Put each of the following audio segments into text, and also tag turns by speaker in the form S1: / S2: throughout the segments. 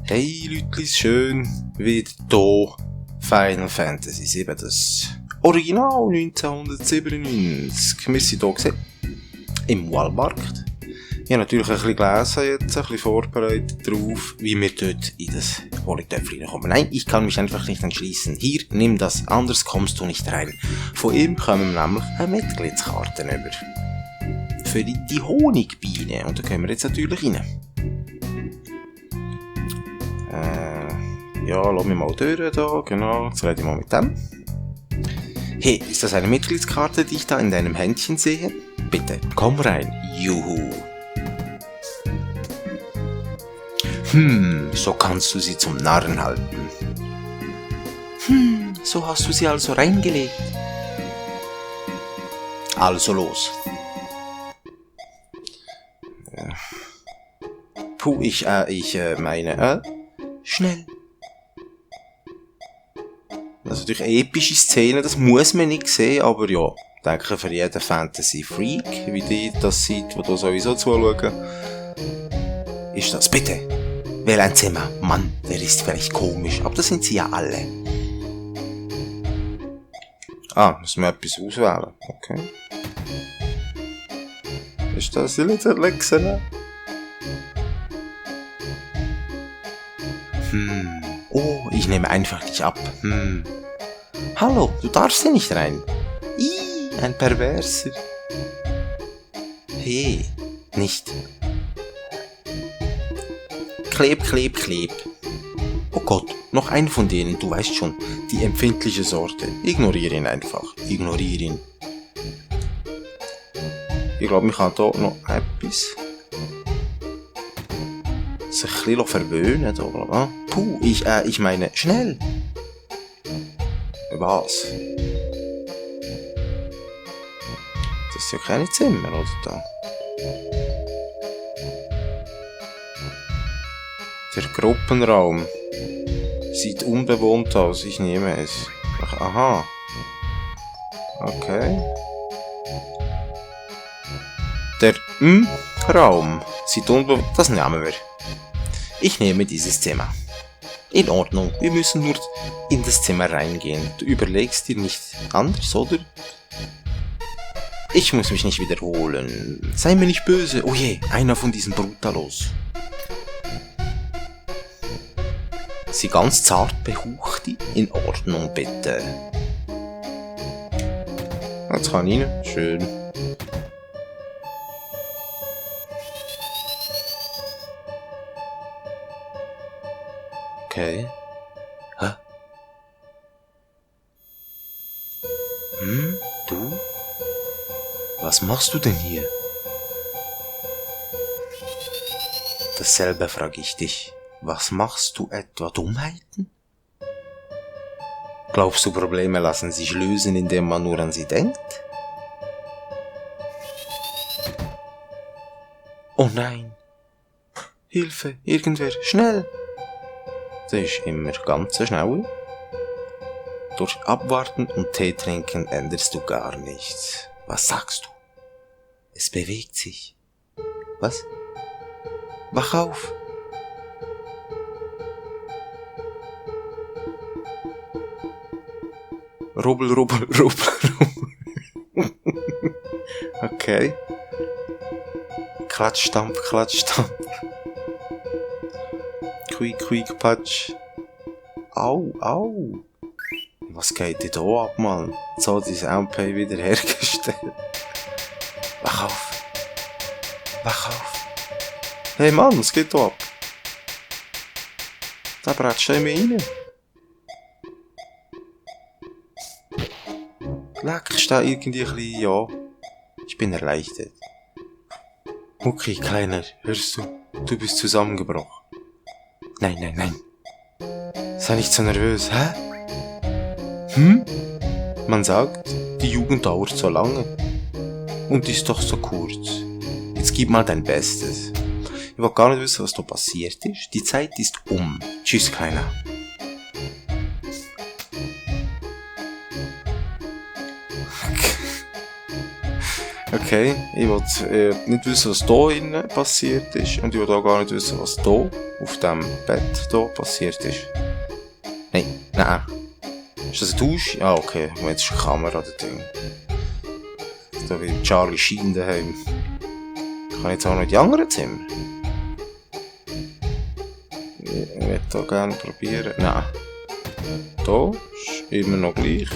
S1: Hey Lütlis, schön wieder hier. Final Fantasy 7, das Original 1997. Wir sind hier gesehen, im Wallmarkt. Ich habe natürlich ein bisschen gelesen, jetzt ein bisschen vorbereitet darauf, wie wir dort in das Honigtöpfchen reinkommen. Nein, ich kann mich einfach nicht entschließen. Hier, nimm das, anders kommst du nicht rein. Von ihm kommen wir nämlich eine Mitgliedskarte über. Für die Honigbiene. Und da können wir jetzt natürlich rein. Ja, lass mich mal durch da, genau. Jetzt rede ich mal mit dem. Hey, ist das eine Mitgliedskarte, die ich da in deinem Händchen sehe? Bitte, komm rein. Juhu. So kannst du sie zum Narren halten. So hast du sie also reingelegt. Also los. Ich meine, schnell. Das ist natürlich eine epische Szene, das muss man nicht sehen, aber ja, ich denke für jeden Fantasy-Freak, wie die das sieht, die da sowieso zuschauen, ist das, bitte, wähl ein Zimmer. Mann, der ist vielleicht komisch, aber das sind sie ja alle. Müssen wir etwas auswählen, okay. Ist das die Lexene? Oh, ich nehme einfach dich ab. Hallo, du darfst hier nicht rein. Ein Perverser. Hey, nicht. Kleb, kleb, kleb. Oh Gott, noch ein von denen, du weißt schon, die empfindliche Sorte. Ignoriere ihn einfach, ignoriere ihn. Ich glaube, ich kann hier noch etwas sich ein bisschen verwöhnen, oder? Ich meine, schnell. Was? Das ist ja keine Zimmer, oder da? Der Gruppenraum sieht unbewohnt aus, ich nehme es. Aha. Okay. Der Raum sieht unbewohnt, das nehmen wir. Ich nehme dieses Zimmer. In Ordnung, wir müssen nur in das Zimmer reingehen. Du überlegst dir nicht anders, oder? Ich muss mich nicht wiederholen. Sei mir nicht böse. Oh je, einer von diesen Brutalos. Sie ganz zart behuchti. In Ordnung, bitte. Jetzt kann ich rein. Schön. Okay. Hä? Du? Was machst du denn hier? Dasselbe frage ich dich. Was machst du, etwa Dummheiten? Glaubst du, Probleme lassen sich lösen, indem man nur an sie denkt? Oh nein! Hilfe, irgendwer, schnell! Das ist immer ganz so schnell. Durch Abwarten und Tee trinken änderst du gar nichts. Was sagst du? Es bewegt sich. Was? Wach auf! Rubbel, rubbel, rubbel, rubbel. Okay. Klatsch, stampf, klatsch, stampf. Quiek, quiek, patsch. Au, au. Was geht denn da ab, Mann? Jetzt hat diese MP wieder hergestellt. Wach auf. Wach auf. Hey Mann, was geht da ab? Da bratsch du mir rein. Leckst du da irgendwie ein bisschen? Ja. Ich bin erleichtert. Okay, Kleiner, hörst du? Du bist zusammengebrochen. Nein, nein, nein. Sei nicht so nervös, hä? Man sagt, die Jugend dauert so lange. Und ist doch so kurz. Jetzt gib mal dein Bestes. Ich will gar nicht wissen, was da passiert ist. Die Zeit ist um. Tschüss, Kleiner. Okay, ich will nicht wissen, was hier innen passiert ist. Und ich will auch gar nicht wissen, was hier auf dem Bett hier passiert ist. Nein. Ist das ein Tausch? Ah, okay. Jetzt ist eine Kamera da drin. Da wie Charlie Sheen daheim. Kann ich jetzt auch noch in die anderen Zimmer? Ich würde hier gerne probieren. Nein. Hier ist immer noch gleich.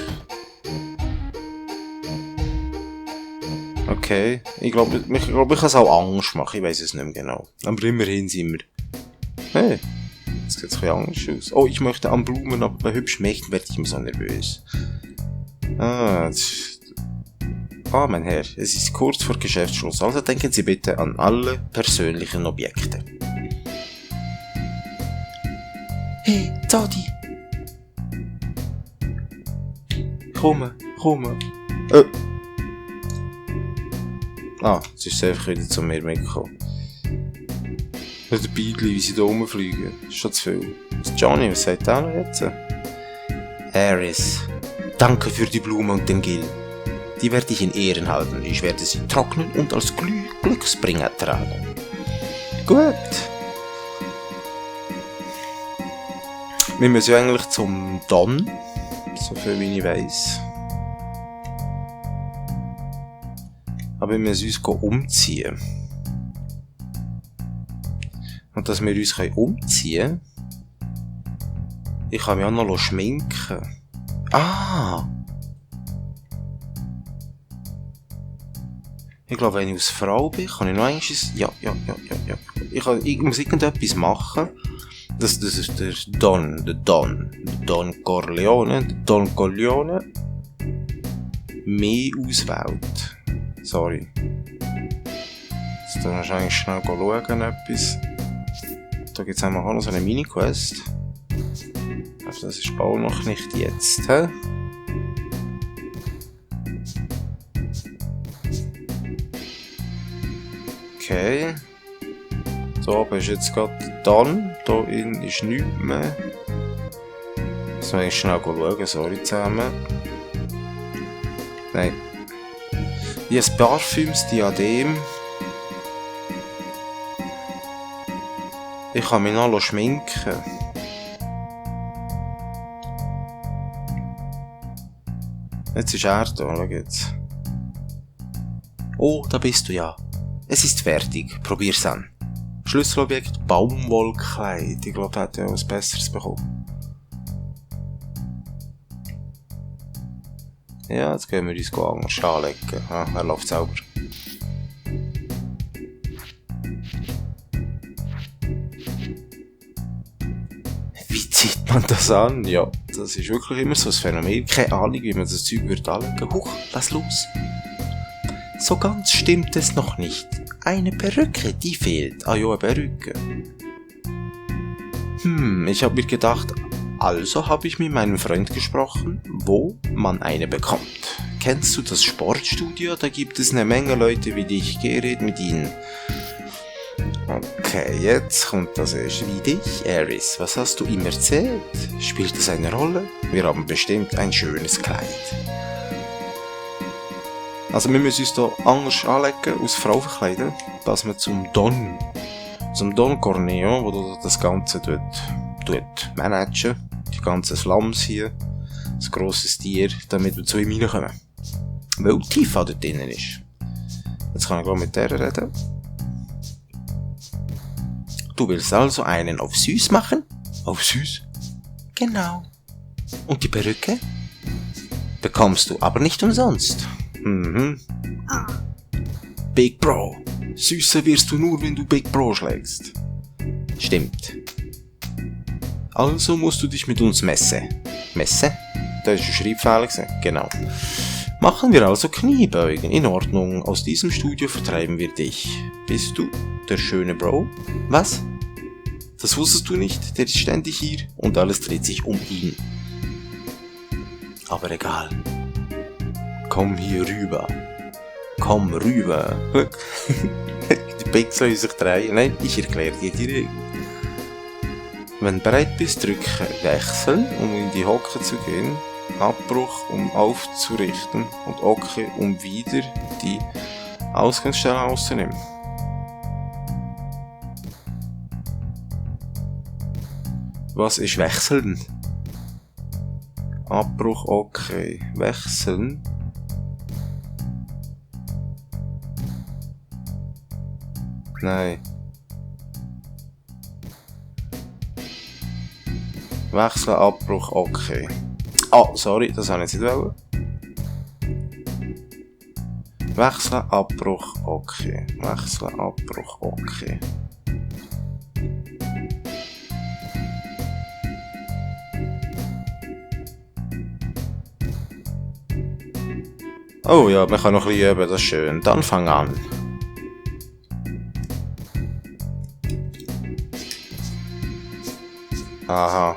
S1: Okay, ich glaube, ich kann es auch Angst machen, ich weiß es nicht mehr genau. Aber immerhin sind wir... Hey, jetzt sieht es ein bisschen anders aus. Oh, ich möchte an Blumen, aber bei hübschen Mächten werde ich immer so nervös. Mein Herr, es ist kurz vor Geschäftsschluss, also denken Sie bitte an alle persönlichen Objekte. Hey, Zadi! Komm. Jetzt ist sie einfach wieder zu mir mitgekommen. Mit den Beidli, wie sie da rumfliegen. Das ist schon zu viel. Johnny, was sagt der noch jetzt? Aris, danke für die Blume und den Gil. Die werde ich in Ehren halten. Ich werde sie trocknen und als Glücksbringer tragen. Gut. Wir müssen ja eigentlich zum Don. So viel wie ich weiss. Aber wir müssen uns umziehen. Und dass wir uns umziehen können, ich kann mich auch noch schminken. Ich glaube, wenn ich als Frau bin, kann ich noch eigentlich... Ja. Ich muss irgendetwas machen, dass der Don Corleone mehr auswählt. Sorry. Jetzt dann wahrscheinlich schnell schauen, etwas. Da gibt es auch noch so eine Mini-Quest. Aber das ist auch noch nicht jetzt, hä? Okay. So, aber ist jetzt gerade dann. Da innen ist nichts mehr. Jetzt muss ich schnell schauen, sorry zusammen. Nein. Hier ist Parfüms-Diadem. Ich kann mich noch schminken. Jetzt ist er da, schau jetzt. Oh, da bist du ja. Es ist fertig, probier's an. Schlüsselobjekt Baumwollkleid. Ich glaube, er hat ja was Besseres bekommen. Ja, jetzt gehen wir uns anders anlegen. Er läuft selber. Wie zieht man das an? Ja, das ist wirklich immer so ein Phänomen. Keine Ahnung, wie man das Zeug anlegen würde. Huch, lass los. So ganz stimmt es noch nicht. Eine Perücke, die fehlt. Ah ja, eine Perücke. Ich habe mir gedacht, also habe ich mit meinem Freund gesprochen, wo man eine bekommt. Kennst du das Sportstudio? Da gibt es eine Menge Leute wie dich. Geh, red mit ihnen. Okay, jetzt kommt das erst. Wie dich, Aris. Was hast du ihm erzählt? Spielt das eine Rolle? Wir haben bestimmt ein schönes Kleid. Also wir müssen uns hier anders anlegen, als Frau verkleiden, dass wir zum Don Corneo, der das Ganze tut managen, die ganzen Slums hier, das grosses Tier, damit wir zu ihm reinkommen. Weil Tifa dort drinnen ist. Jetzt kann ich gleich mit der reden. Du willst also einen auf süß machen? Auf süß? Genau. Und die Perücke? Bekommst du aber nicht umsonst. Big Bro. Süßer wirst du nur, wenn du Big Bro schlägst. Stimmt. Also musst du dich mit uns messen. Messen? Da ist ein Schreibfehler gewesen. Genau. Machen wir also Kniebeugen. In Ordnung. Aus diesem Studio vertreiben wir dich. Bist du der schöne Bro? Was? Das wusstest du nicht? Der ist ständig hier und alles dreht sich um ihn. Aber egal. Komm hier rüber. Komm rüber. Die Pixel sich drehen. Nein, ich erkläre dir die Regeln. Wenn du bereit bist, drücke Wechsel, um in die Hocke zu gehen. Abbruch, um aufzurichten. Und OK, um wieder die Ausgangsstelle rausnehmen. Was ist wechseln? Abbruch, okay. Wechseln. Nein. Wechseln, Abbruch, okay. Ah, sorry, das habe ich jetzt nicht wollen. Wechseln, Abbruch, okay. Wechseln, Abbruch, okay. Oh ja, man kann noch ein bisschen üben, das ist schön. Dann fang an. Aha.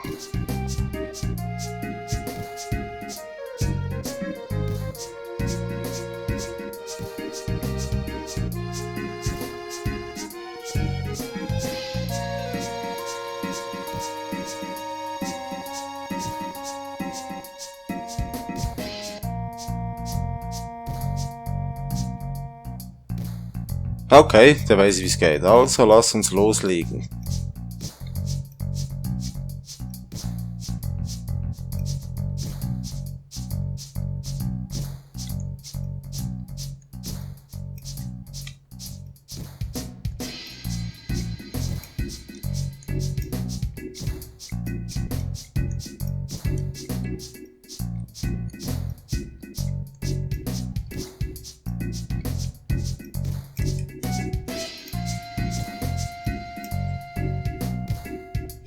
S1: Okay, dann weiss ich, wie es geht. Also, lass uns loslegen.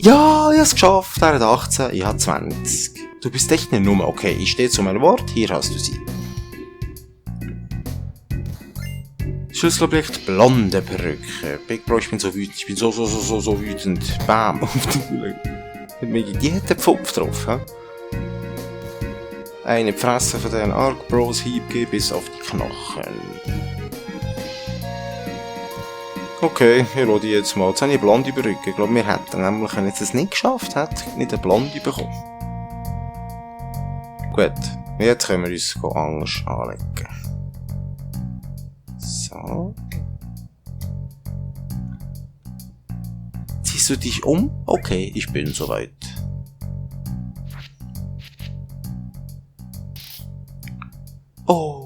S1: Ja, ich hab's geschafft. Er hat 18, ich hab 20. Du bist echt eine Nummer. Okay, ich stehe zu meinem Wort. Hier hast du sie. Schlüsselobjekt, blonde Perücke. Big Bro, ich bin so wütend. Ich bin so wütend. Bam. Die hat den Pfupf drauf. He? Eine Fresse von den Arc Bros Hieb bis auf die Knochen. Okay, ich lasse die jetzt mal. Jetzt habe ich eine blonde Perücke. Ich glaube, wir hätten nämlich, wenn ich es nicht geschafft hätte, nicht eine blonde bekommen. Gut, jetzt können wir uns anders anlegen. So. Ziehst du dich um? Okay, ich bin soweit. Oh.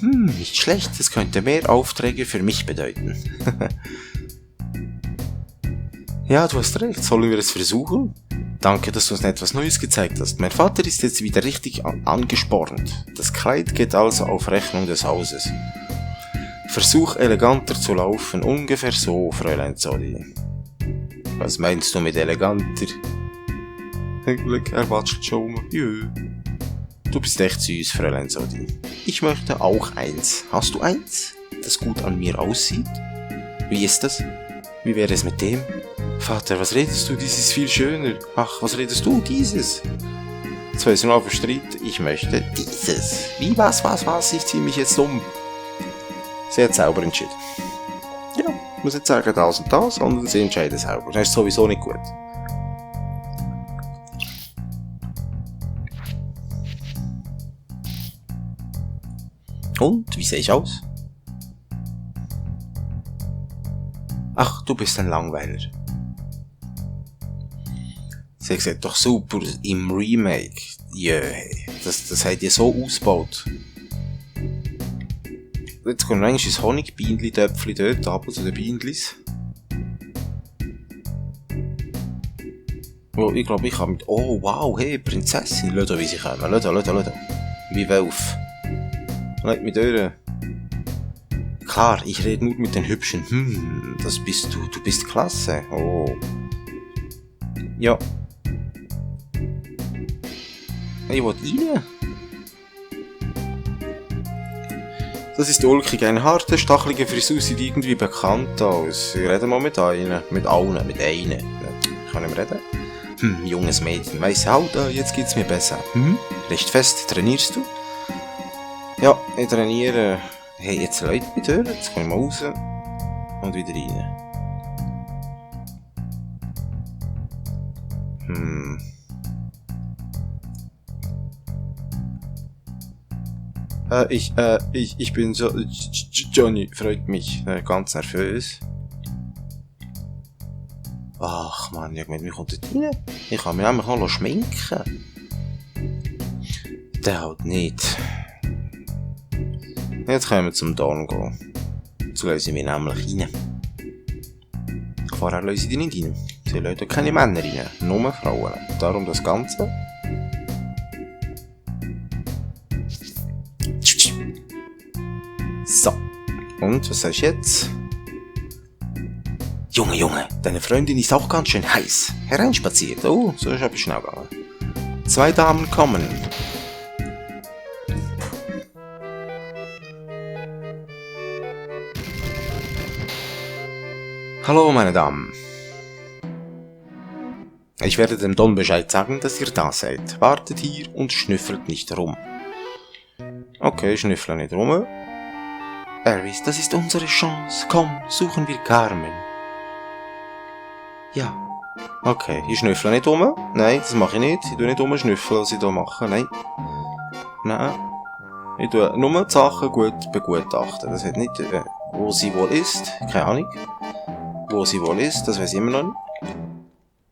S1: Nicht schlecht, das könnte mehr Aufträge für mich bedeuten. Ja, du hast recht, sollen wir es versuchen? Danke, dass du uns etwas Neues gezeigt hast. Mein Vater ist jetzt wieder richtig angespornt. Das Kleid geht also auf Rechnung des Hauses. Versuch eleganter zu laufen, ungefähr so, Fräulein Zolli. Was meinst du mit eleganter? Glück, er watscht schon. Jö. Du bist echt süß, Fräulein Zolli. Ich möchte auch eins. Hast du eins, das gut an mir aussieht? Wie ist das? Wie wäre es mit dem? Vater, was redest du? Dieses ist viel schöner. Ach, was redest du? Dieses. Jetzt weiß ich noch auf den Streit. Ich möchte dieses. Wie, was? Ich zieh mich jetzt um. Sie hat selber entschieden. Ja, ich muss jetzt sagen das und das, sondern sie entscheiden selber. Das ist sowieso nicht gut. Und, wie sehe ich aus? Ach, du bist ein Langweiler. Sie sieht doch super im Remake. Jö, das hat ihr so ausgebaut. Jetzt kommen wir eigentlich ins Honigbienenli-Töpfchen dort runter zu den Bienenlis. Oh, ich glaube, ich kann mit... Oh, wow, hey, Prinzessin. Schau da, wie sie kommen. Schau da. Wie Wölfe. Lass mich durch. Klar, ich rede nur mit den Hübschen. Das bist du. Du bist klasse. Oh. Ja. Ich will rein. Das ist ulkig. Eine harte, stachelige Frisur sieht irgendwie bekannt aus. Ich rede mal mit einer. Mit allen. Mit einer. Kann ich reden? Junges Mädchen. Weiße Haut. Jetzt geht's mir besser. Recht fest. Trainierst du? Ja, ich trainiere. Hey, jetzt Leute mit hören. Jetzt kommen wir raus. Und wieder rein. Ich bin so... Johnny, freut mich. Ganz nervös. Ach man, ja, mir kommt dort rein. Ich kann mich einfach noch schminken. Der halt nicht. Jetzt können wir zum Don gehen. Jetzt löse ich mich nämlich rein. Vorher löse ich die nicht rein. Sie lassen keine Männer rein, nur Frauen. Darum das Ganze. So. Und, was sagst du jetzt? Junge, deine Freundin ist auch ganz schön heiß. Hereinspaziert. Oh, so ist aber schnell gegangen. 2 Damen kommen. Hallo, meine Damen. Ich werde dem Don Bescheid sagen, dass ihr da seid. Wartet hier und schnüffelt nicht rum. Okay, schnüffle nicht rum. Aris, das ist unsere Chance. Komm, suchen wir Carmen. Ja. Okay, ich schnüffle nicht rum. Nein, das mache ich nicht. Ich tue nicht rumschnüffeln, was ich hier mache. Nein. Ich tue nur die Sachen gut begutachten. Das hat nicht, wo sie wohl ist. Keine Ahnung. Wo sie wohl ist, das weiß ich immer noch nicht.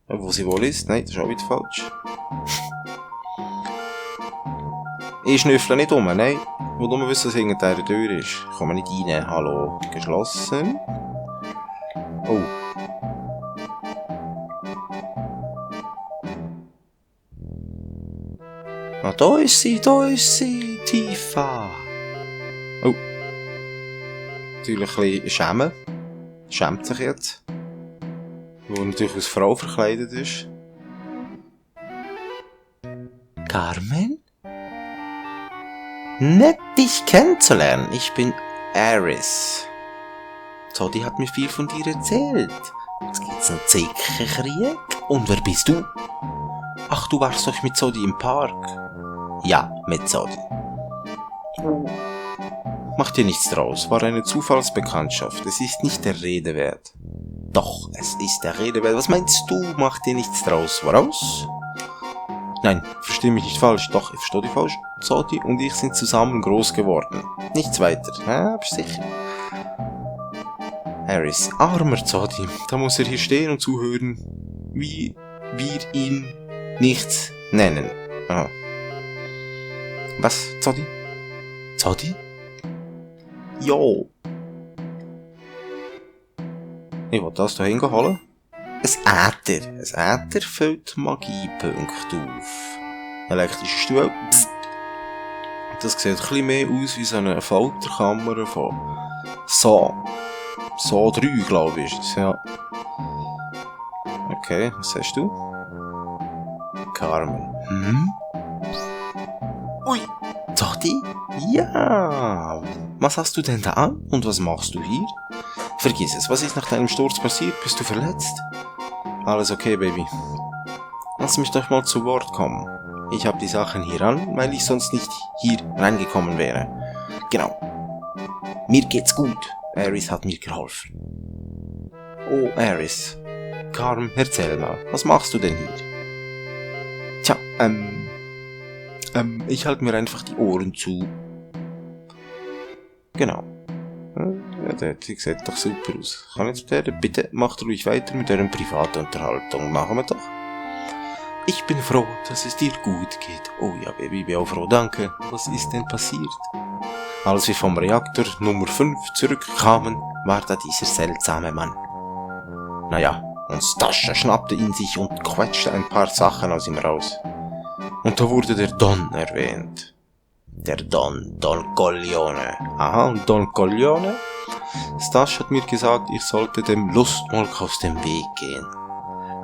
S1: Wo sie wohl ist, nein, das ist auch wieder falsch. Ich schnüffle nicht rum, nein. Ich will nur wissen, was hinter dieser Tür ist. Ich komme nicht rein. Hallo. Geschlossen. Oh. Ah, da ist sie, Tifa. Oh. Natürlich ein bisschen schämen. Schämt sich jetzt. Wo natürlich als Frau verkleidet ist. Carmen? Nett, dich kennenzulernen. Ich bin Aris. Zodi hat mir viel von dir erzählt. Jetzt gibt's einen Zeckenkrieg. Und wer bist du? Ach, du warst doch mit Zodi im Park. Ja, mit Zodi. Mach dir nichts draus. War eine Zufallsbekanntschaft. Es ist nicht der Rede wert. Doch, es ist der Rede wert. Was meinst du? Mach dir nichts draus. Woraus? Nein, versteh mich nicht falsch. Doch, ich verstehe dich falsch. Zodi und ich sind zusammen groß geworden. Nichts weiter. Ja, bist sicher? Aris, armer Zodi. Da muss er hier stehen und zuhören, wie wir ihn nichts nennen. Aha. Was, Zodi? Zodi? Jo. Ich will das hier hinholen. Ein Äther füllt Magiepunkte auf. Elektrischer Stuhl. Psst. Das sieht ein bisschen mehr aus wie so eine Falterkammer von So 3, glaube ich, ist das, ja. Okay, was sagst du? Carmen. Ui, Zodi? Ja. Was hast du denn da an und was machst du hier? Vergiss es, was ist nach deinem Sturz passiert? Bist du verletzt? Alles okay, Baby. Lass mich doch mal zu Wort kommen. Ich habe die Sachen hier an, weil ich sonst nicht hier reingekommen wäre. Genau. Mir geht's gut. Aris hat mir geholfen. Oh, Aris. Carm, erzähl mal, was machst du denn hier? Tja, ich halte mir einfach die Ohren zu. Genau. Ja, der sieht doch super aus. Kann jetzt bitte macht ruhig weiter mit eurer Privatunterhaltung. Machen wir doch. Ich bin froh, dass es dir gut geht. Oh ja, Baby, ich bin auch froh, danke. Was ist denn passiert? Als wir vom Reaktor Nummer 5 zurückkamen, war da dieser seltsame Mann. Naja, und Stascha schnappte ihn sich und quetschte ein paar Sachen aus ihm raus. Und da wurde der Don erwähnt. Der Don Corleone. Aha, und Don Corleone? Stash hat mir gesagt, ich sollte dem Lustmolch aus dem Weg gehen.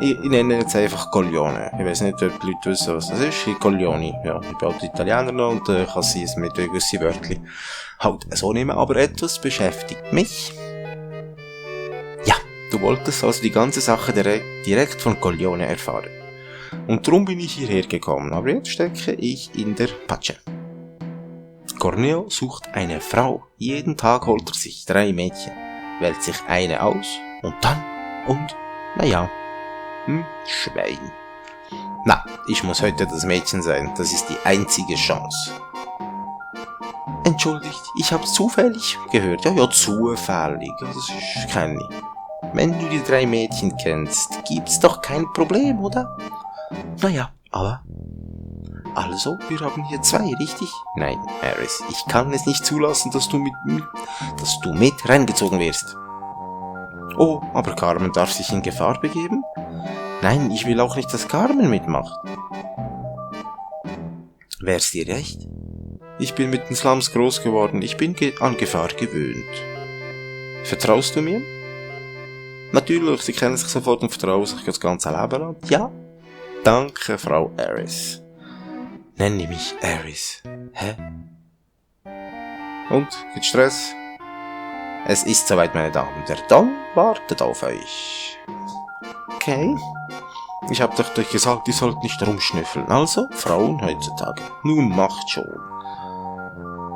S1: Ich nenne jetzt einfach Corleone. Ich weiß nicht, ob die Leute wissen, was das ist. Corleone. Ja, ich bin halt Italiener noch und kann sie es mit gewissen Wörtchen halt so nehmen. Aber etwas beschäftigt mich. Ja, du wolltest also die ganze Sache direkt von Corleone erfahren. Und darum bin ich hierher gekommen. Aber jetzt stecke ich in der Patsche. Corneo sucht eine Frau. Jeden Tag holt er sich 3 Mädchen, wählt sich eine aus und dann naja, Schwein. Na, ich muss heute das Mädchen sein. Das ist die einzige Chance. entschuldigt, ich hab's zufällig gehört. Ja, zufällig, das ist keine. Wenn du die 3 Mädchen kennst, gibt's doch kein Problem, oder? Naja, aber... Also, wir haben hier 2, richtig? Nein, Aris, ich kann es nicht zulassen, dass du mit reingezogen wirst. Oh, aber Carmen darf sich in Gefahr begeben? Nein, ich will auch nicht, dass Carmen mitmacht. Wär's dir recht? Ich bin mit den Slums groß geworden, ich bin an Gefahr gewöhnt. Vertraust du mir? Natürlich, sie kennen sich sofort und vertrauen sich das ganze Leben lang. Ja? Danke, Frau Aris. Nenne mich Aris. Hä? Und? Gibt Stress? Es ist soweit, meine Damen. Der Don wartet auf euch. Okay. Ich hab doch euch gesagt, ihr sollt nicht rumschnüffeln. Also, Frauen heutzutage. Nun macht schon.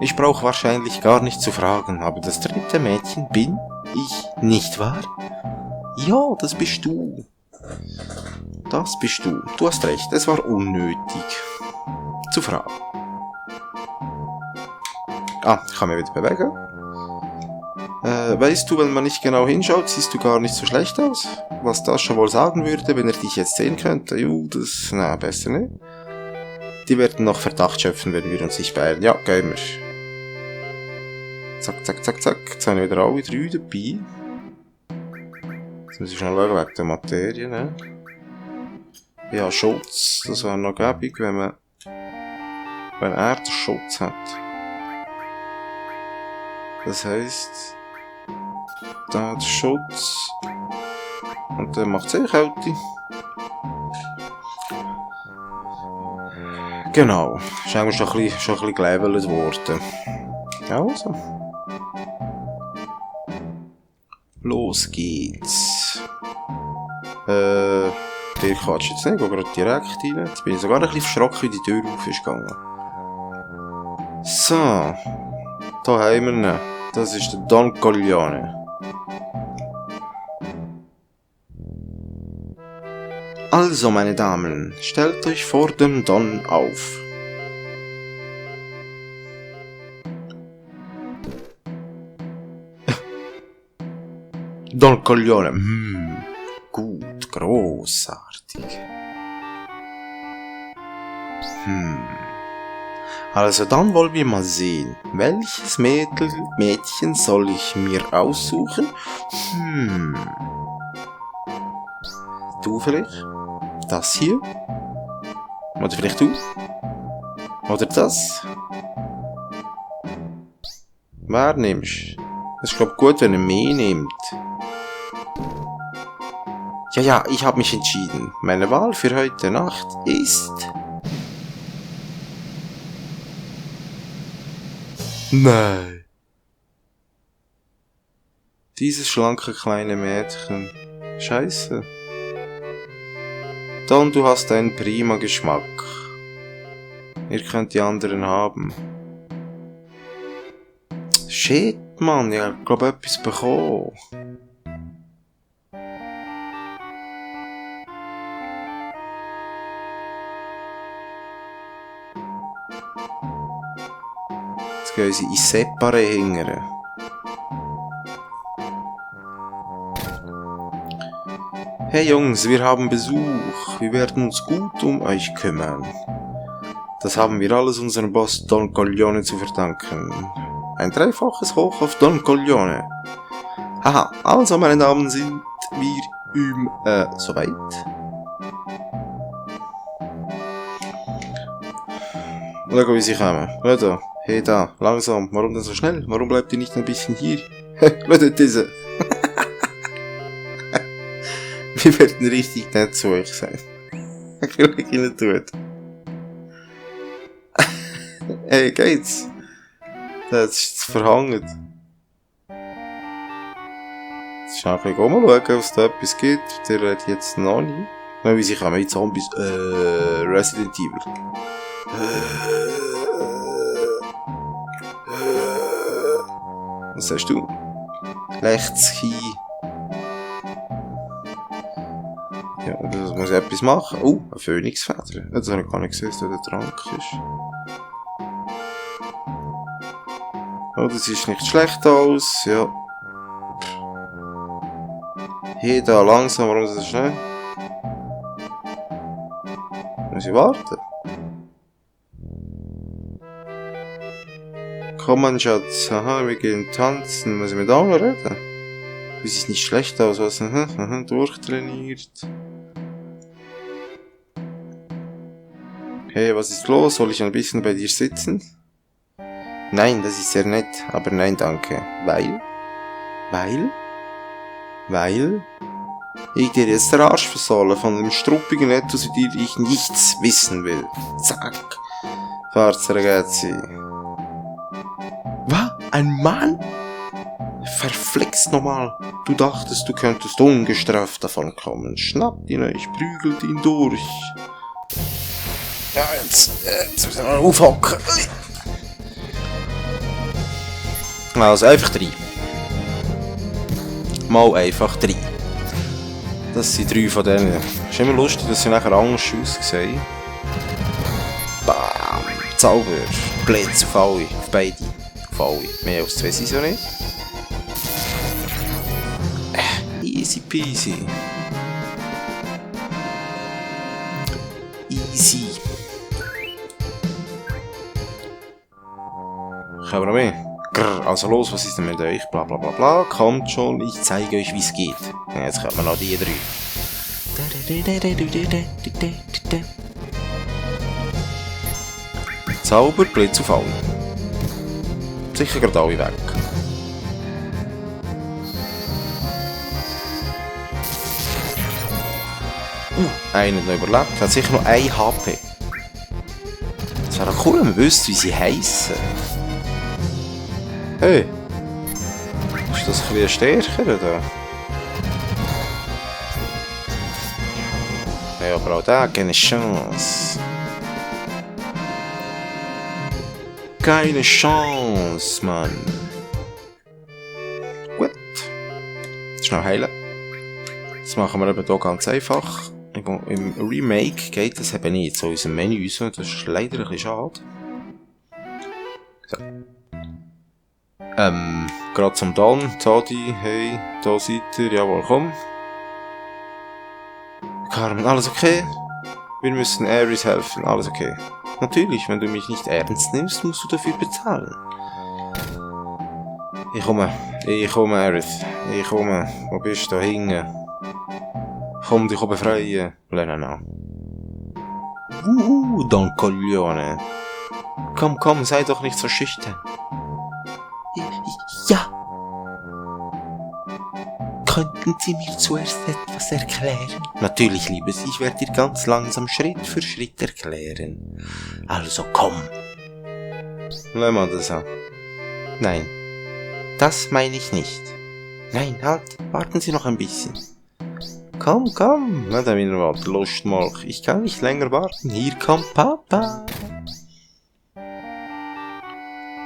S1: Ich brauche wahrscheinlich gar nicht zu fragen, aber das 3. Mädchen bin ich, nicht wahr? Ja, das bist du. Das bist du. Du hast recht, es war unnötig zu fragen. Ich kann mich wieder bewegen. Weißt du, wenn man nicht genau hinschaut, siehst du gar nicht so schlecht aus. Was das schon wohl sagen würde, wenn er dich jetzt sehen könnte. Besser nicht. Die werden noch Verdacht schöpfen, wenn wir uns nicht beeilen. Ja, gehen wir. Zack, zack, zack, zack. Jetzt haben wir wieder alle 3 dabei. Jetzt muss ich schnell schauen, wegen der Materie, ne? Ja, Schutz. Das wäre noch gäbig, wenn er den Schutz hat. Das heisst, da hat Schutz. Und dann macht es Kälte. Genau. Ist eigentlich schon ein bisschen gelevelt worden. Also. Los geht's. Der quatscht jetzt nicht, ich gehe gerade direkt rein. Jetzt bin ich sogar ein bisschen verschrocken, wie die Tür auf ist gegangen. So. Da haben wir ihn. Das ist der Don Corleone. Also, meine Damen, stellt euch vor dem Don auf. Don Corleone. Gut, großartig. Also dann wollen wir mal sehen. Welches Mädchen soll ich mir aussuchen? Du vielleicht? Das hier? Oder vielleicht du? Oder das? Wer nimmst? Es ist glaub gut, wenn er mehr nimmt. Ja, ich habe mich entschieden. Meine Wahl für heute Nacht ist... Nein. Dieses schlanke kleine Mädchen. Scheiße. Don, du hast einen prima Geschmack. Ihr könnt die anderen haben. Shit, Mann, ich hab glaub etwas bekommen. Jetzt gehen sie in Separé hingern. Hey Jungs, wir haben Besuch. Wir werden uns gut um euch kümmern. Das haben wir alles unserem Boss Don Corleone zu verdanken. Ein 3-faches Hoch auf Don Corleone. Haha, also meine Damen, sind wir soweit? Schau, wie sie kommen. Schau da. Hey da, langsam. Warum denn so schnell? Warum bleibt ihr nicht ein bisschen hier? Schau da, diese. Wir werden richtig nett zu euch sein. Ich will euch ihnen tun. Hey, geht's? Das ist verhangen. Jetzt schnell ein bisschen schauen, ob es da etwas gibt. Der redet jetzt noch nicht. Wie sie kommen, wie Zombies. Resident Evil. Was sagst du? Rechtski. Ja, das muss ich etwas machen. Oh, eine Phönixfeder. Das habe ich gar nicht gesehen, dass da der Trank ist. Oh, das sieht nicht schlecht aus, ja. Hier, da, langsam, warum ist das so schnell? Muss ich warten? Komm, mein Schatz. Aha, wir gehen tanzen. Muss ich mit Aula reden? Du siehst nicht schlecht aus, was? Durchtrainiert. Hey, was ist los? Soll ich ein bisschen bei dir sitzen? Nein, das ist sehr nett, aber nein, danke. Weil? Ich dir jetzt der Arsch versohle von dem struppigen Etwas, über die ich nichts wissen will. Zack. Forza ragazzi. Was? Ein Mann? Verflixt nochmal. Du dachtest, du könntest ungestraft davon kommen. Schnappt ihn euch, prügelt ihn durch. Ja, jetzt müssen wir mal aufhocken. Also einfach 3. Mal einfach 3. Das sind 3 von denen. Ist immer lustig, dass sie nachher anders aussehen. Bam! Zauber. Blitz auf alle. Auf beide. Auf alle. Mehr als 2 sind so nicht. Easy peasy. Easy. Ich habe noch mehr. Grrr, also los, was ist denn mit euch? Bla bla bla bla. Kommt schon, ich zeige euch, wie es geht. Ja, jetzt kommen wir noch die 3. Zauber, Blitz auf alle. Sicher gerade alle weg. Einer noch überlebt, hat sicher noch 1 HP. Es wäre cool, wenn man wüsste, wie sie heissen. Hey! Ist das ein bisschen stärker, oder? Ja, aber auch da keine Chance. Keine Chance, Mann. Gut. Schnell heilen. Das machen wir eben hier ganz einfach. Im Remake geht das eben nicht so in unserem Menü raus. Das ist leider ein bisschen schade. So. Gerade zum Don. Todi, hey, da seid ihr. Jawohl, komm. Carmen, alles okay? Wir müssen Ares helfen. Alles okay. Natürlich, wenn du mich nicht ernst nimmst, musst du dafür bezahlen. Ich komme, Ares. Ich komme. Wo bist du? Da hinten. Komm dich befreien. Lenana. Don Coglione. Komm, sei doch nicht so schüchtern. Ja. Könnten Sie mir zuerst etwas erklären? Natürlich, Liebes, ich werde dir ganz langsam Schritt für Schritt erklären. Also komm. Lass mal das an. Nein, das meine ich nicht. Nein, halt, warten Sie noch ein bisschen. Komm, na dann wieder mal Lustmolch. Ich kann nicht länger warten. Hier kommt Papa.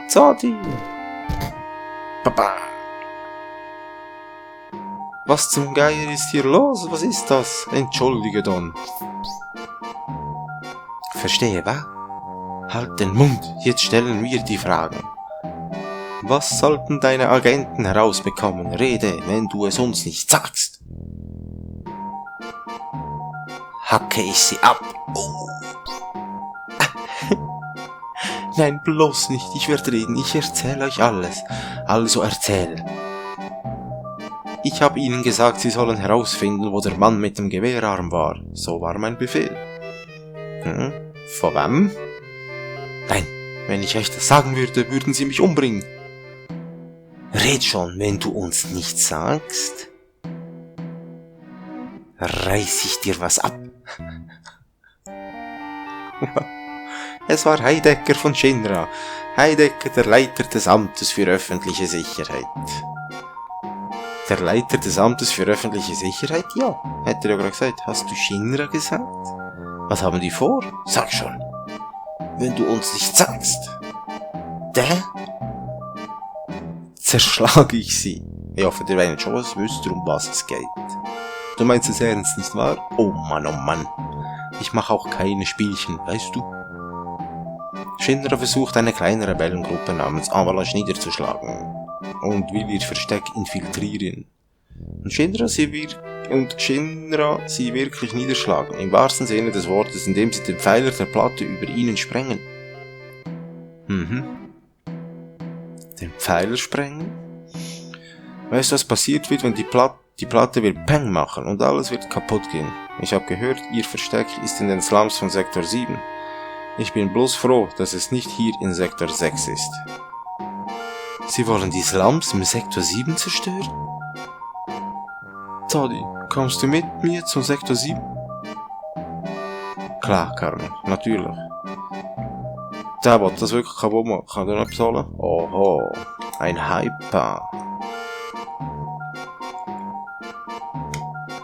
S1: Zodi. Papa. Was zum Geier ist hier los? Was ist das? Entschuldige, Don. Verstehe, wa? Halt den Mund. Jetzt stellen wir die Fragen. Was sollten deine Agenten herausbekommen? Rede, wenn du es uns nicht sagst. Hacke ich sie ab. Oh. Nein, bloß nicht. Ich werde reden. Ich erzähle euch alles. Also erzähl. Ich habe ihnen gesagt, sie sollen herausfinden, wo der Mann mit dem Gewehrarm war. So war mein Befehl. Von wem? Nein, wenn ich euch das sagen würde, würden sie mich umbringen. Red schon, wenn du uns nichts sagst. Reiß ich dir was ab. Es war Heidecker von Shinra. Heidecker, der Leiter des Amtes für öffentliche Sicherheit. Der Leiter des Amtes für öffentliche Sicherheit? Ja, hätte er ja gerade gesagt. Hast du Shinra gesagt? Was haben die vor? Sag schon. Wenn du uns nicht sagst. Zerschlage ich sie. Ich hoffe, ihr werdet schon was wisst, um was es geht. Du meinst es ernst, nicht wahr? Oh Mann, oh Mann. Ich mache auch keine Spielchen, weißt du? Shinra versucht eine kleine Rebellengruppe namens Avalanche niederzuschlagen und will ihr Versteck infiltrieren. Und Shinra sie wirklich niederschlagen, im wahrsten Sinne des Wortes, indem sie den Pfeiler der Platte über ihnen sprengen. Den Pfeiler sprengen? Weißt du, was passiert wird, wenn die Platte will Peng machen und alles wird kaputt gehen? Ich habe gehört, ihr Versteck ist in den Slums von Sektor 7. Ich bin bloß froh, dass es nicht hier in Sektor 6 ist. Sie wollen die Slums im Sektor 7 zerstören? Toddy, kommst du mit mir zum Sektor 7? Klar, Carmen, natürlich. Der will das wirklich kaputt machen. Kann der noch etwas holen? Oho, ein Hyper.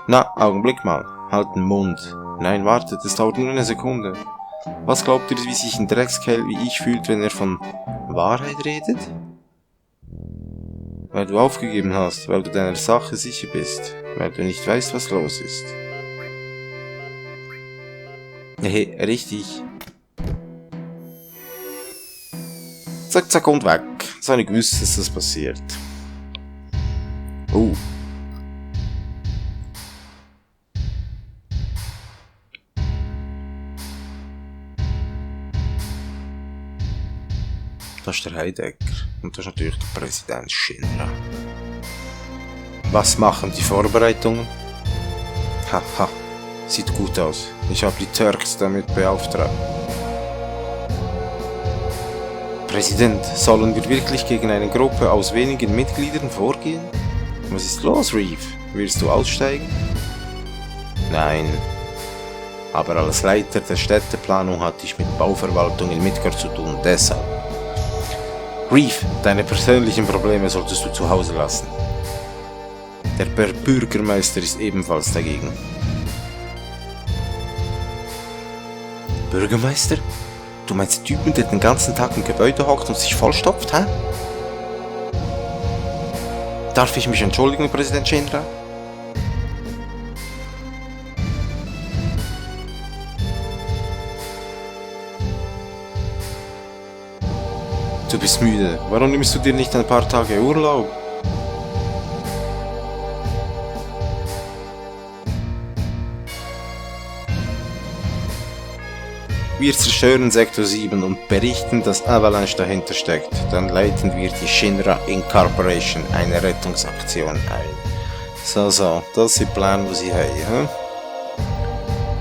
S1: Na, Augenblick mal. Halt den Mund. Nein, wartet, es dauert nur eine Sekunde. Was glaubt ihr, wie sich ein Dreckskerl wie ich fühlt, wenn er von Wahrheit redet? Weil du aufgegeben hast, weil du deiner Sache sicher bist, weil du nicht weißt, was los ist. Hey, richtig. Zack, zack und weg. Das habe ich gewusst, dass das passiert. Das ist der Heidecker und das ist natürlich der Präsident Shinra. Was machen die Vorbereitungen? Haha, sieht gut aus. Ich habe die Turks damit beauftragt. Präsident, sollen wir wirklich gegen eine Gruppe aus wenigen Mitgliedern vorgehen? Was ist los, Reeve? Willst du aussteigen? Nein. Aber als Leiter der Städteplanung hatte ich mit Bauverwaltung in Midgard zu tun, deshalb. Reeve, deine persönlichen Probleme solltest du zu Hause lassen. Der Bürgermeister ist ebenfalls dagegen. Bürgermeister? Du meinst den Typen, der den ganzen Tag im Gebäude hockt und sich vollstopft, hä? Darf ich mich entschuldigen, Präsident Shinra? Du bist müde. Warum nimmst du dir nicht ein paar Tage Urlaub? Wir zerstören Sektor 7 und berichten, dass Avalanche dahinter steckt. Dann leiten wir die Shinra Incorporation eine Rettungsaktion ein. So, das sind die Pläne, die sie haben. Hm?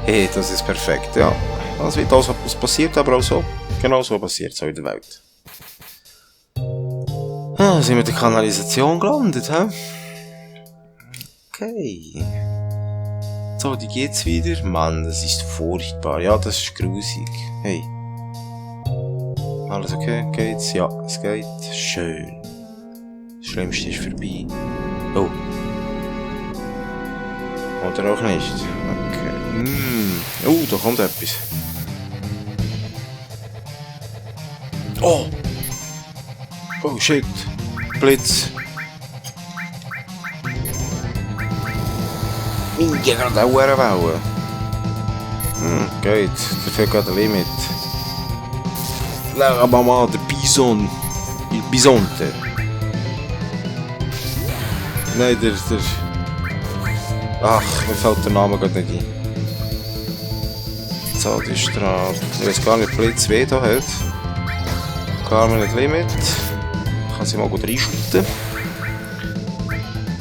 S1: Hey, das ist perfekt, ja. Das wird auch so, das passiert aber auch so. Genau so passiert es in der Welt. Ah, sind wir in der Kanalisation gelandet, hä? Okay. So, die geht's wieder. Mann, das ist furchtbar. Ja, das ist grusig. Hey. Alles okay? Geht's? Ja, es geht. Schön. Das Schlimmste ist vorbei. Oh. Oder auch nicht. Okay. Da kommt etwas. Oh! Oh shit. Blitz. Ich gerade auch eine Welle. Geht. Dafür geht ein Limit. La Mama, der Bison. Il Bisonte. Nein, der... Ach, mir fällt der Name gerade nicht ein. So, die ist dran. Ich weiß gar nicht, Blitz weh da hat. Carmen nicht Limit. Kann sie mal gut reinschütten.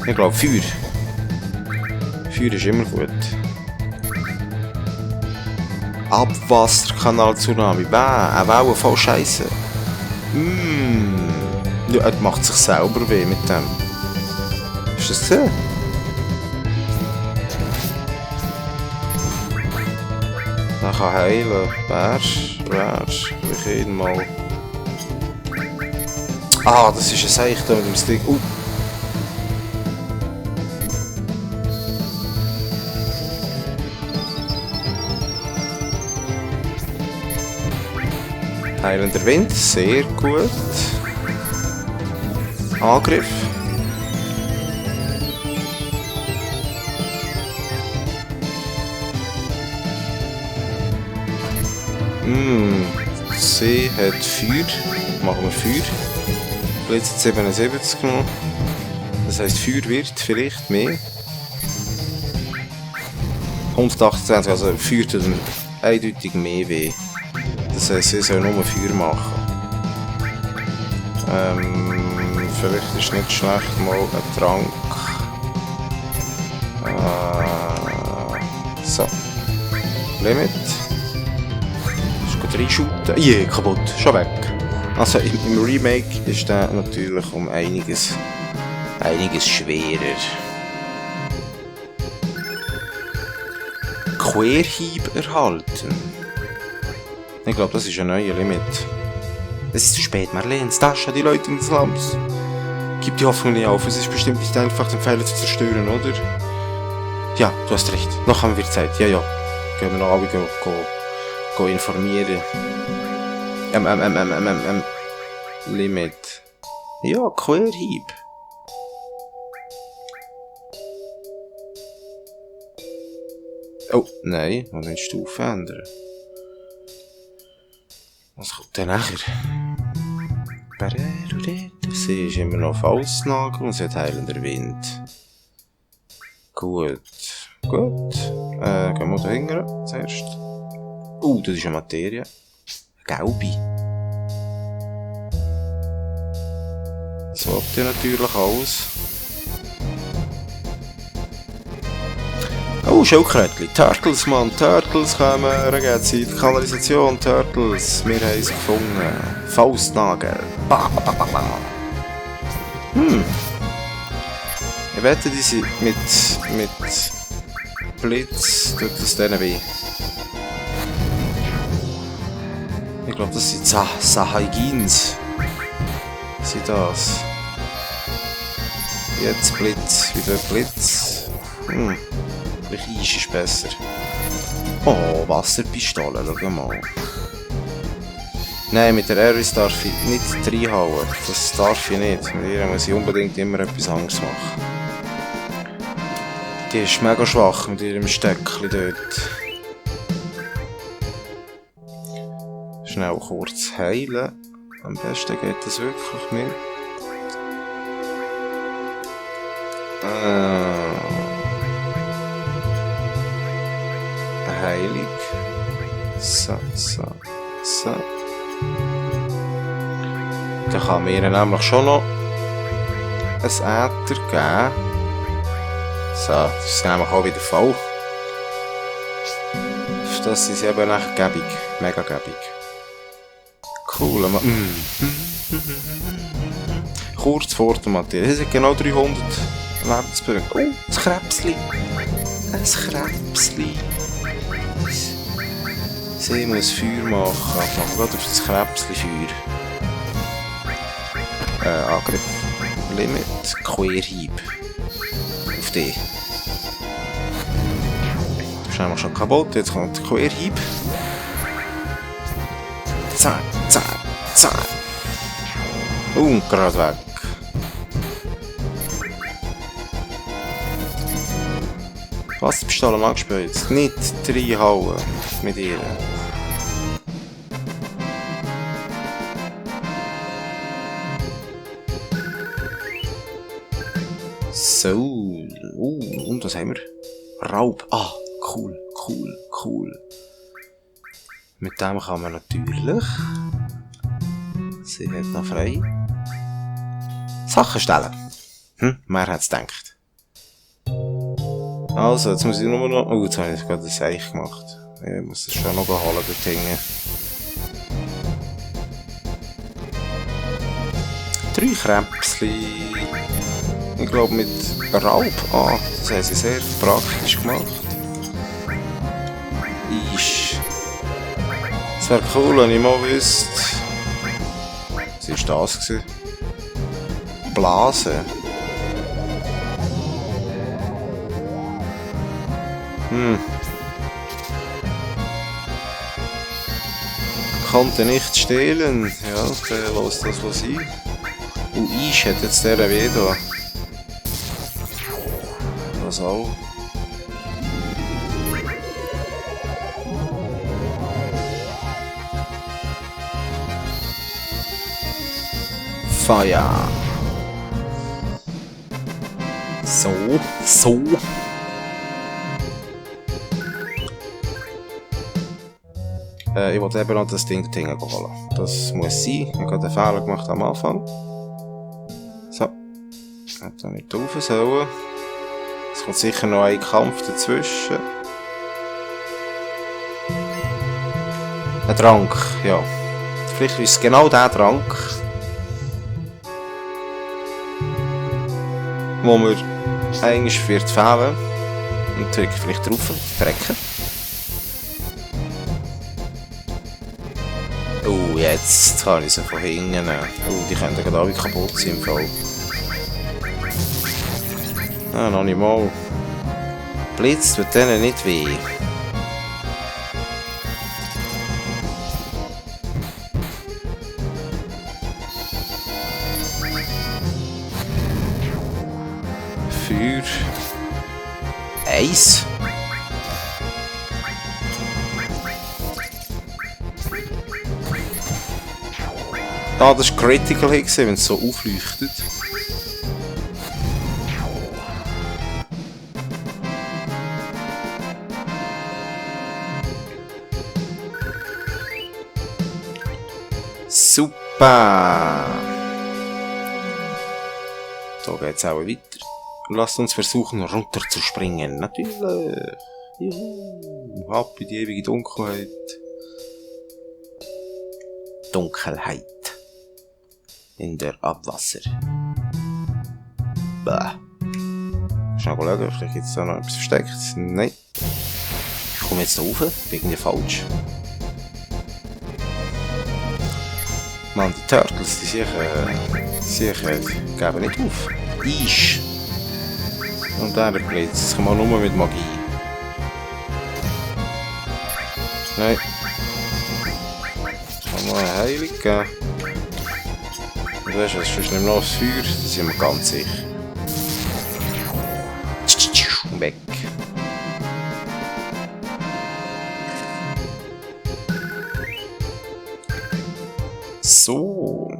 S1: Ich glaube, Feuer. Feuer ist immer gut. Abwasserkanal-Tsunami. Eine Welle voll Scheiße. Ja, er macht sich selber weh mit dem. Hast du das gesehen? Er kann heilen. Wärst. Ich ihn mal. Ah, das ist ein Seich da mit dem Stick. Heilender Wind, sehr gut. Angriff. sie hat Feuer. Machen wir Feuer. Blitz hat 77 genommen. Das heisst, Feuer wird vielleicht mehr. 128, also Feuer tut eindeutig mehr weh. Das heisst, sie soll nur Feuer machen. Vielleicht ist nicht schlecht mal ein Trank. So. Limit. Ist gut reinschuten. Je, kaputt. Schon weg. Also im Remake ist der natürlich um einiges schwerer. Querhieb erhalten. Ich glaube, das ist ein neuer Limit. Es ist zu spät, Marlene. Das die Leute in des Lamps. Gib die Hoffnung nicht auf. Es ist bestimmt nicht einfach, den Pfeiler zu zerstören, oder? Ja, du hast recht. Noch haben wir Zeit. Ja, ja. Können wir noch alle go informieren. Limit. Ja, Querhieb. Oh, nein. Man muss die Stufe ändern. Was kommt denn nachher? Sie ist immer noch Faustnagel und sie hat heilender Wind. Gut. Gut. Gehen wir da hinten zuerst. Das ist eine Materie. Gelbe. So habt ihr natürlich alles. Schildkrötli. Turtles, Mann. Turtles kommen. Regenzeit. Kanalisation. Turtles. Wir haben es gefunden. Faustnagel. Ich wette, die sind mit Blitz. Tut es denen weh. Ich glaube, das sind Sahaigins. Was sind das? Jetzt Blitz. Wieder Blitz. Eis ist besser. Oh, Wasserpistole, schau mal. Nein, mit der Aris darf ich nicht reinhauen. Das darf ich nicht. Mit ihr muss ich unbedingt immer etwas anderes machen. Die ist mega schwach mit ihrem Steckchen dort. Schnell kurz heilen. Am besten geht das wirklich mit. Heilig. So. Dann kann mir nämlich schon noch ein Äther geben. So, das ist nämlich auch wieder voll. Das ist eben echt gäbig. Mega gäbig. Cool. Kurz vor der Materie. Das sind genau 300 Lebenspunkte. Ein Krebsli. Ein Krebsli. Sie muss Feuer machen. Ich mache gerade auf das Krebsli Feuer. Angriff. Limit. Querhieb. Auf die. Das ist nämlich schon kaputt. Jetzt kommt der Querhieb. Zack. Und gerade weg. Wasserpistole mag gespielt. Nicht reinhauen mit ihr. So. Und was haben wir? Raub. Cool. Mit dem kann man natürlich. Sie hat noch frei. Sachen stellen. Wer hat es gedacht? Also, jetzt muss ich nur noch... jetzt habe ich gerade ein Seich gemacht. Ich muss das schon noch holen, dort hinten. 3 Krebsli. Ich glaube mit Raub. Das haben sie sehr praktisch gemacht. Es wäre cool, wenn ich mal wüsste. Was war das? Blasen. Konnte nicht stehlen. Ja, der lässt das was sein. Eis hat jetzt der weh da. Das auch. Feuer. So. Ich wollte eben noch das Ding holen. Das muss sein. Ich habe gerade einen Fehler gemacht am Anfang. So. Hätte nicht rauf sollen. Es kommt sicher noch ein Kampf dazwischen. Ein Trank, ja. Vielleicht ist es genau der Trank, wo mir eigentlich wird fehlen. Und drücke vielleicht drauf, drecken. Oh, jetzt kann ich sie von hinten. Oh, die können gerade alle kaputt sein im Fall. Ah, noch nicht mal. Blitz tut denen nicht weh. Feuer. Eis. Ah, das war critical, wenn es so aufleuchtet. Super! So geht's auch weiter. Lasst uns versuchen, runterzuspringen. Natürlich! Juhu! Ab in die ewige Dunkelheit. Dunkelheit. In der Abwasser. Bäh. Schnell schauen, vielleicht gibt es da noch etwas versteckt. Nein. Ich komme jetzt da rauf. Bin irgendwie falsch. Mann, die Turtles, die geben nicht auf. Eis. Und der Blitz. Das kann man nur mit Magie. Nein. Kann man eine Heilung geben. Und weißt du, es ist nicht noch das Feuer, da sind wir ganz sicher. Weg. So.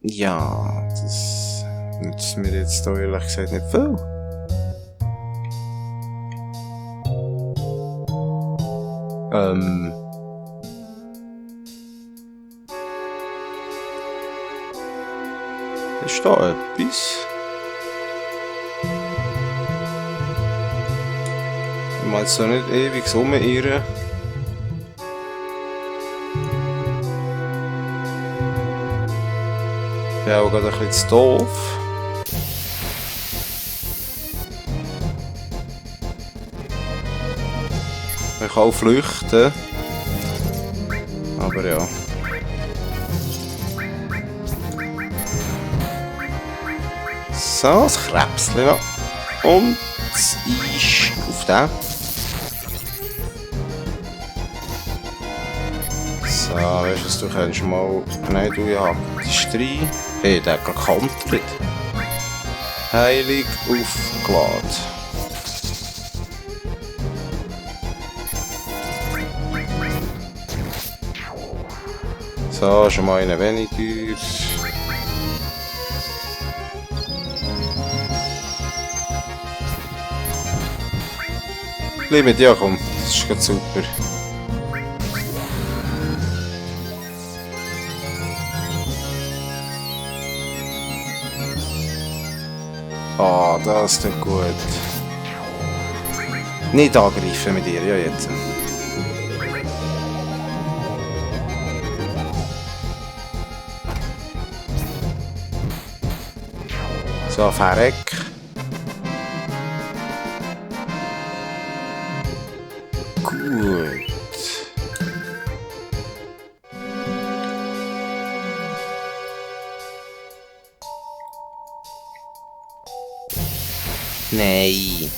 S1: Ja, das nützt mir jetzt da ehrlich gesagt nicht viel. Ist da etwas? Ich meine, so nicht ewig rumirren. Ich bin auch gerade ein bisschen zu doof. Ich kann auch flüchten. Aber ja. So, das Krebschen noch. Und das Eis auf den. So, weißt du, was du kannst mal... Nein, du, ja, die Strei. Hey, der hat gerade gekontert. Heilig aufgeladen. So, schon mal einen weniger. Bleib mit dir, komm. Das ist gerade super. Ah, das tut gut. Nicht angreifen mit dir, ja jetzt. So, verreck. Gut. Nein.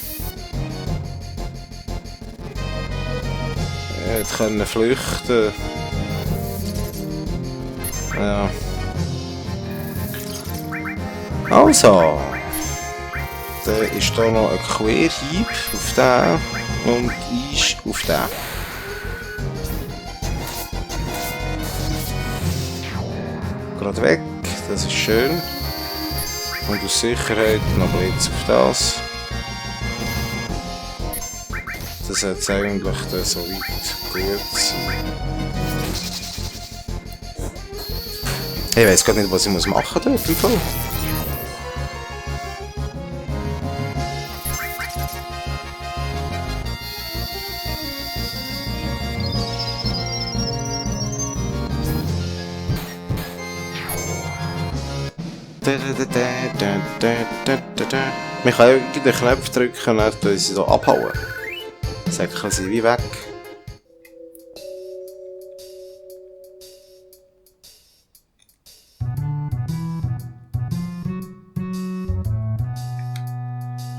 S1: Jetzt können flüchten. Ja. Also. Dann ist da noch ein Querhieb auf den und Eis auf den. gerade weg, das ist schön. Und aus Sicherheit noch Blitz auf das. Das hat eigentlich so weit gut sein. Ich weiß gar nicht, was ich machen muss dort im Fall. Man kann ja den Knopf drücken und dann sie so abhauen. Säckeln sie wie weg.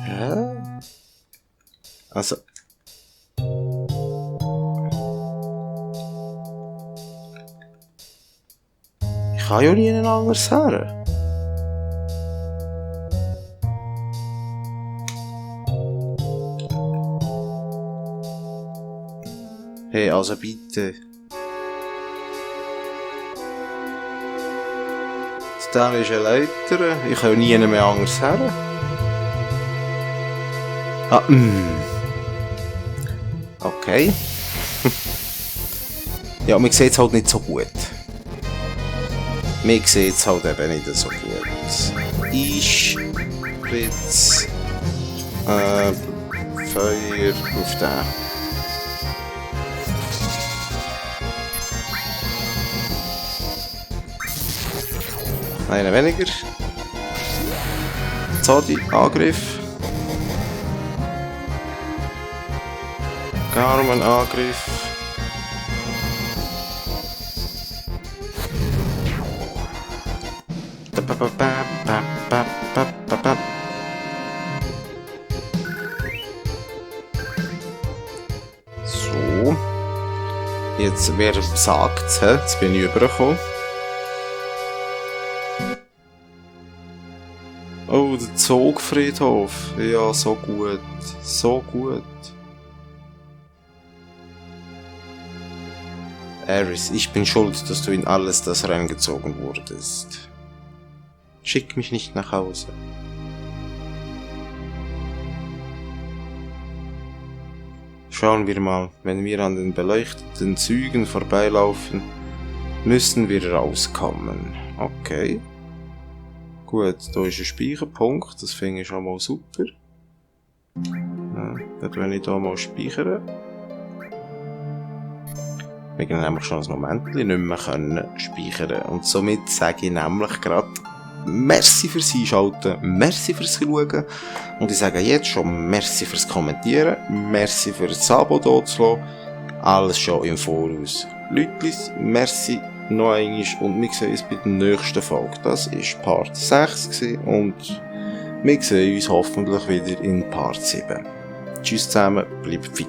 S1: Hä? Also. Ich kann ja nie anders her. Hey, also bitte. Da ist eine Leiter. Ich kann nie mehr anders her. Ah, okay. Ja, man sieht es halt nicht so gut. Man sieht es halt eben nicht so gut. Ich spritze Feuer auf den. Einen weniger. Zodi, Angriff. Garmin, Angriff. So. Jetzt, wer sagt, jetzt bin ich übergekommen. Oh, der Zugfriedhof. Ja, so gut. So gut. Aeris, ich bin schuld, dass du in alles das reingezogen wurdest. Schick mich nicht nach Hause. Schauen wir mal, wenn wir an den beleuchteten Zügen vorbeilaufen, müssen wir rauskommen. Okay. Gut, da ist ein Speicherpunkt, das finde ich schon mal super. Ja, dann kann ich hier mal speichern. Wir können nämlich schon ein Moment nicht mehr speichern. Und somit sage ich nämlich gerade merci fürs Einschalten, merci fürs Schauen. Und ich sage jetzt schon merci fürs Kommentieren, merci fürs Abo hier zu lassen. Alles schon im Voraus. Leutlis, merci noch einmal und wir sehen uns bei der nächsten Folge. Das war Part 6 und wir sehen uns hoffentlich wieder in Part 7. Tschüss zusammen, bleibt fit.